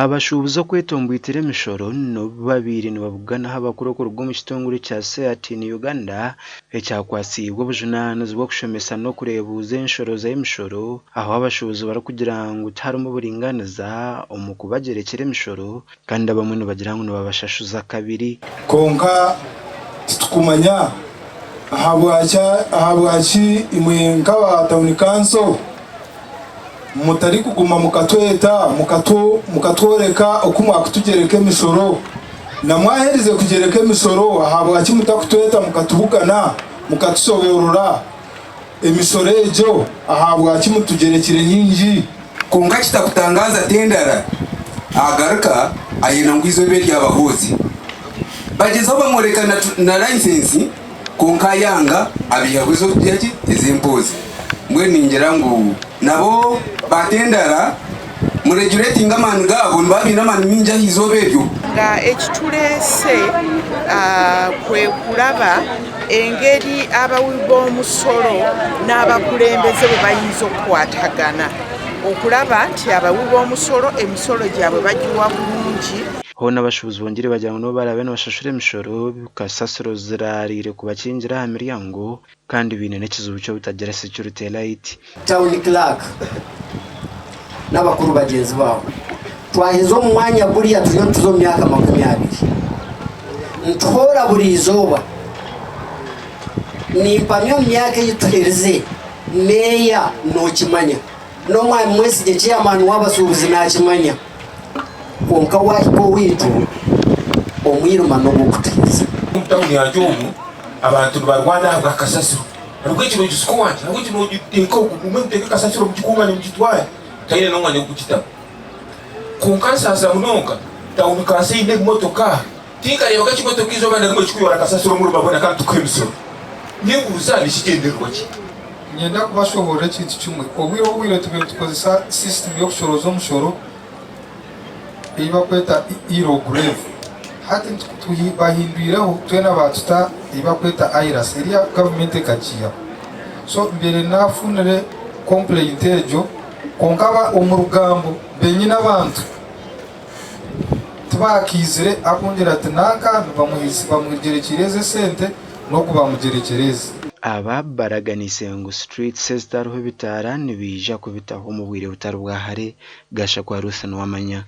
Abashuubuzi okwetomboitera emishoro n'obu babaire nibabuganaho abakuru okuruga omu kitongore kya Seat in Uganda ekyakwasiibwe obujunaanizibwa okushomesa n'okureebuuza enshoroza y'emishoro ahu abashuubuzi barikugira ngu tiharimu buringaaniza omu kubagyerekyera emishoro kandi abamwe nibagira ngu nibabashashuza kabiri. Kwonka titukumanya ahabwaki imwe nk'aba tauni kanso Mutarikuguma mukatweta mukatworeka oku mwakutugyereka emishoro. Na mwaherize kugyereka emishoro ahabwaki mutakutweta mukatubugana mukatushoboorora emishoro egyo ahabwaki mutugyerekire nyingi? Kwonka kitakutangaaza Tendara agaruka ayenda ngu eizooba eryo abahooze. Bagyezaho bamworeka na layisensi kwonka ayanga abaihaho ez'okugira ki ez'empoozi. Mbwenu ningira ngu nabo ba Tendara mureguretinge amaani gaabo nibaba baine amaani maingi aha izooba eryo. Nga ekitureese kwe kuraba engeri abawi b'omusolo n'abakulembeze bwe bayinza okukwatagana okuraba nti abawi b'omusolo emisolo gyabwe bagiwa bulungi. Hoona abashuubuzi bongyeire bagira ngu n'obu baraabe nibashashura emishoro, kasasiro ziraariire kubakingira aha miryango kandi baine n'ekizibu ky'obutagira security light. Town Clerk n'abakuru bagyenzi baabo. Twaheza omu mwanya guriya turiyo nituza omu myaka 20. Nituhoora buri izooba. Nimpamya omu myaka ei tuherize, meeya nookimanya, n'omwami Mwesigye chairman w'abasuubuzi naakimanya. Kwonka waahika owaitu, omwirima n'ogw'okutuheza. Omu tauni yangye omu abantu nibarwana ahabwa kasasiro. Ahabw'enki noogisuka owangye? Ahabw'enki noogiteeka ogu? Mumwe muteeke kasasiro mugikunganye mugitware. Taine n'omwanya gw'okugitamu. Kwonka nsaasa munonga, tauni kanso eine ebimotoka. Tinkareebaga ekimotoka eizooba na rimwe kikuyora kasasiro omuri Mabona kandi tukuha emisoro. Nimbuuza nikigyendererwa ki? Niinyenda kubashoboorora ekintu kimwe. Obwire obwire tubaire nitukozesa sisitimu y'okushorooza omushoro ei barikweta E-Log-Rev. Hati bahindwireho twena baatuta ei barikweta IRAS, eriya gavumenti ekagiihaho. So mbaire naafunire kompureyinti egyo kwonka omu rugambo benyine abantu tibaakiizire akungira ati nanka bamugyerekyeire ezi esente n'ogu bamugyerekyera ezi. Aba baraganiise ngu streets ezitariho ebitaara nibaija kubitaho omu bwire butari bwa hare, Gashakwa Ruth Nuwamanya.